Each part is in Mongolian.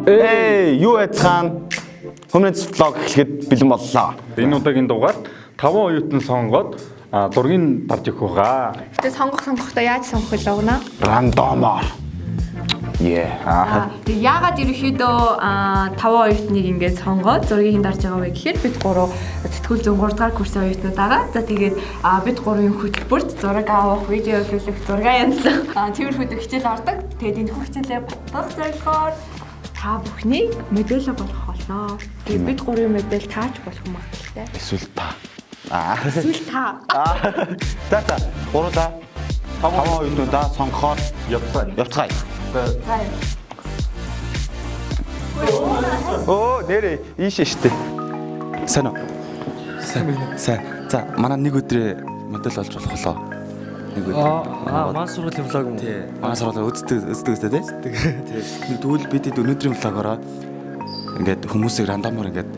Эй, юу яцхан? Хүмүүнц vlog эхлэхэд бэлэн боллоо. Энэ удаагийн дугаард 5 оюутан сонгоод зургийг дарж өгөх байгаа. Гэтэ сонгохдоо яаж сонгох вэ логно? Random оор. Yeah. Аа. Тэг яагаад ерөнхийдөө 5 оюутныг ингээд сонгоод зургийг дарж байгаа вэ гэхээр бид гурав сэтгүүл зүйн 3 дугаар курсын оюутнууд байгаа. За тэгээд бид гурвын хөтөлбөрт зураг авах, видео хийх, зураг янзлах тиймэрхүү хичээл ордог. Тэгээд энэ хичээлээ батлах зорилгоор та бүхнийг модель болгох болно. Тэгээд бид гурвын модель таач болох магадлалтай. Эсвэл та. Аа. Эсвэл та. За за. Гурлаа. Таван оюутнуудаа сонгохоор Явцгаа. явцгаая. За. Өө, нэрээ ийшээ штэ. Сайн уу? Сайн. Сайн. За, манай нэг өдрөө модель болж болох болоо. Нэг өдөр. Аа, манай сургуулийн vlog юм уу? Тий. Манай сургуулиар үздэг үздэг тий. Тий. Тэгвэл бид өнөөдрийн vlog ороо ингээд хүмүүсийг random оор ингээд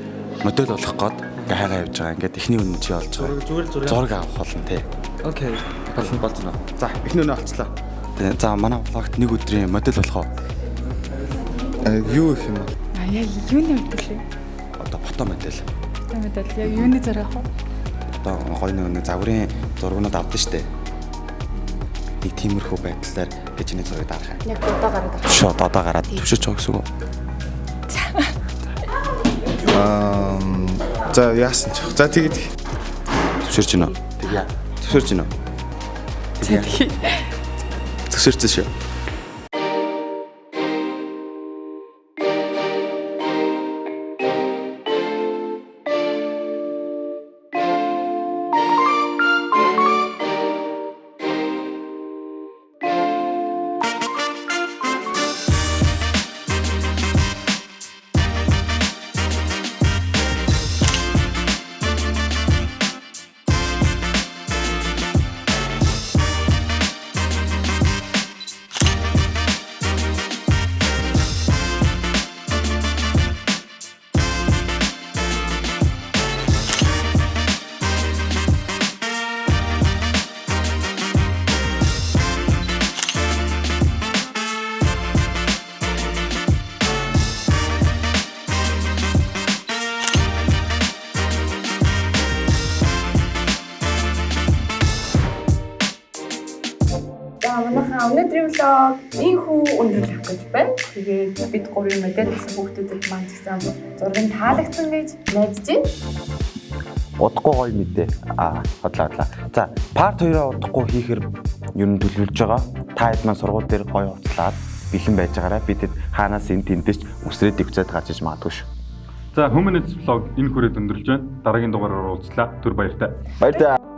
модель болох гээд ингээ хайгаа явж байгаа. Ингээд эхний үнэ чи олж байгаа. Зүгээр л зураг. Зураг авах болно тий. Okay. Болно болж байна. За, эхний өнөө олчлаа. Тий. За, манай vlog т нэг өдрийн модель болох уу? Юу их юм бэ? А яг юуны модель вэ? Одоо фото модель. Фото модель яг юуны зураг авах вэ? Одоо гоё нэг загварын зургнууд авдаг штэ. Нэг тиймэрхүү байдлаар гэж энэ зургийг дарах юм. Яг одоо гараад байгаа. Шууд одоо гараад төвшөж байгаа гэсэн үг үү? Аа за яасан ч. За тэгээд Төвшөрч гинөө. Тэгье. Төвшөрч гинөө. Тэгье. Төвшөрсөн шүү. За манайхаа өнөөдрийн vlog инхүү өндөрлөх гэж байна. Тэгээд бид гурвын модель гэсэн хүүхдүүдэд маань ч гэсэн зураг нь таалагдсан гэж найдаж байна. Удахгүй гоё мэдээ. Аа, хотлаа хотлаа. За, part 2-оо удахгүй хийхэр ер нь төлөвлөж байгаа. Та хэд маань сургууль дээр гоё уцлаад бэлэн байж байгаарай. Бидэд хаанаас энэ тэндээс ч үсрээд дэвцээд гарч иж магадгүй шүү. За, Humanist vlog энэ хүрээд өндөрлж байна. Дараагийн дугаараар уулзлаа. Түр баяртай. Баярлалаа.